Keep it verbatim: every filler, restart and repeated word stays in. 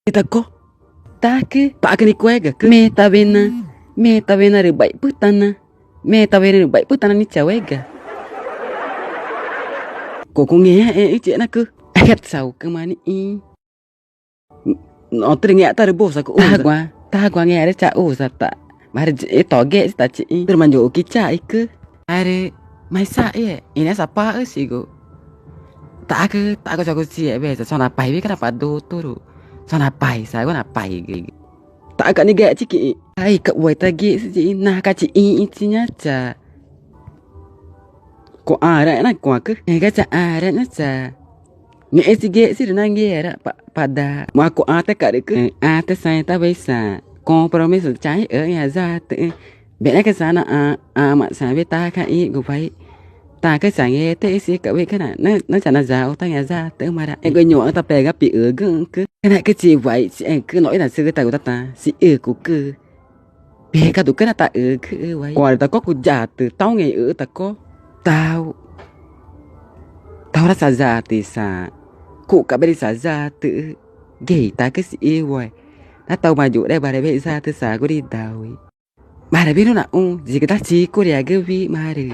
Itaco, ṯacü, ṯacü nicuegacü. Metawena, metawena rü baipütana, metawena rü baipütana nichauega. Cuxü̃ ngẽãẽxü̃chi e̱xnacü, ega tchaucüma nixĩ. Notürü ngẽxtarü busa cuxü̃. Tagua, tagua ngẽxre chaxusa ta, marü toguexü̃chi ta chixĩ. Tüxtürü manchuxü̃ quichaicü. Arü, maisaxü̃, ĩnüe sapaxü̃chigu. Ṯacü, ṯacü chacuchiexü̃, wesa chona pai wüxi cana pa dutoru. Chona pai, sagu na paigü. Ṯacü niguexchi quixĩ. Aica uaitagüxü̃ chixĩ, naca chixĩxü̃chi ñacha. Cua̱xãra e̱xna cuãcü, ega chaxãra ñacha. Ngẽxü̃ chigüexchi rü nanguiera pa, pa daa. Ma cua̱xãtecarücü, ãtesai tawa isaã. Compromiso chaĩxü̃ i ñaa yatüxü̃. Wüxna cana ãmaxsaxü̃ wüxi taca ĩxgu wüxi. Ṯacü changetexü̃chica wüxi cana, na, na chanayaxu ta ñaa yatüxü̃ marü. Egu ñuxãxü̃ ta pega piügüxü̃cü. Cana cüchi wüxichiãcü, noxü̃ nachügütagu tata, chiücucü. Pecadu cana taxügüxü̃ wüxi. Cuarü taco cuyatü, tãũ ngẽxü̃ taco. Tau. Taura chayatü isaã. Cuxca̱x berü chayatüxü̃. Ngexü̃ ṯacü chixĩ wüxi. Na tau mayuxre marü wüxi yatü chagurü idau i. Marü wüxi rü naxũ, yigü ta chicuriagü wüxi marü.